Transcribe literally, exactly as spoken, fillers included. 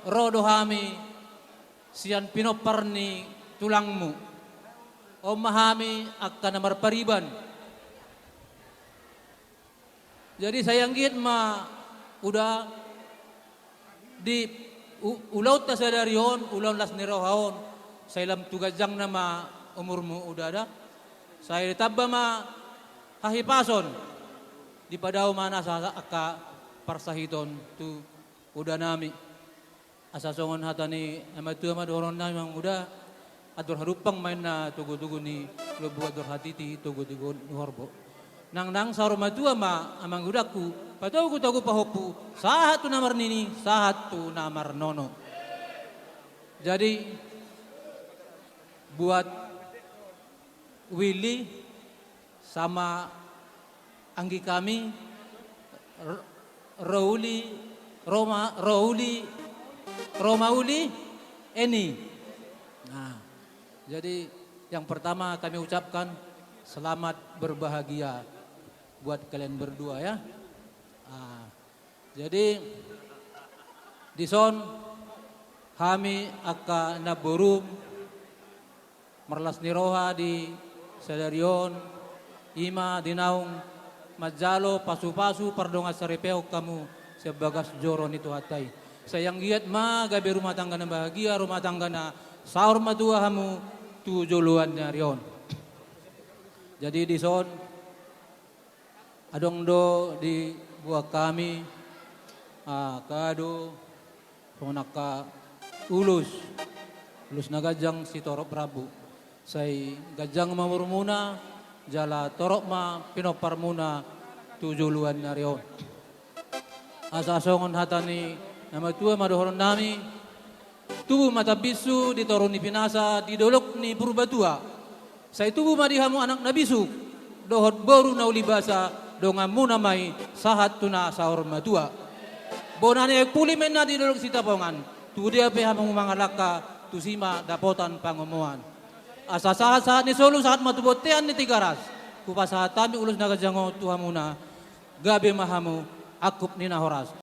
Ro do hami sian pinompar ni tulangmu. On ma hami angka na marpariban. Jadi sai anggiat ma uda di u-, ulaonta sadari on, ulaon las ni roha on, sai lam tu ganjangna ma umurmu uda da. Sai ditamba ma hahipason, dipadao ma nasa angka parsahiton tu uda nami. Asa songon hata ni na matua ma dohonon nami, amang uda, andor hadumpang ma inna togu-togu ni lombu, andor hatiti togu-togu ni horbo. Nang nang saur matua ma amang udangku, patogu-togu pahompu, sahat tu na marnini, sahat tu na marnono. Jadi buat Willy sama anggi kami, R-, Rouli, Roma, Rouli, Romauli, Eni. Nah, jadi yang pertama kami ucapkan selamat berbahagia buat kalian berdua ya. Ah, jadi dison hami angka namborum marlas ni roha di sadari on, ima di naung manjalo pasu-pasu pardongan saripeon hamu sian bagas joro ni Tuhanta i. Sai anggiat ma gabe rumah tangga na bahagia, rumah tangga na saur matua hamu tu joloan ni ari on. Jadi dison adong do diboan hami, ah, kado, songon angka ulos, ulos na ganjang sitorop rambu. Sai ganjang ma umurmuna, jala torop ma pinomparmuna tu joloan ni ari on. Asa songon hata ni na matua ma dohonon nami, tubu ma tambinsu di toru ni pinasa di dolok ni Purbatua. Sai tubu ma di hamu anak na bisuk dohot boru na uli basa, donganmuna ma i sahat tu na saur matua. Bona ni aek puli ma inna di Dolok Sitapongan, tudia pe hamu mangalangka, tusi ma dapotan pangomoan. Asa sahat-sahat ni solu sahat ma tu bontean ni Tigaras, hupasahat hami ulos na ganjang on tu hamuna. Gabe ma hamu angkup ni na horas.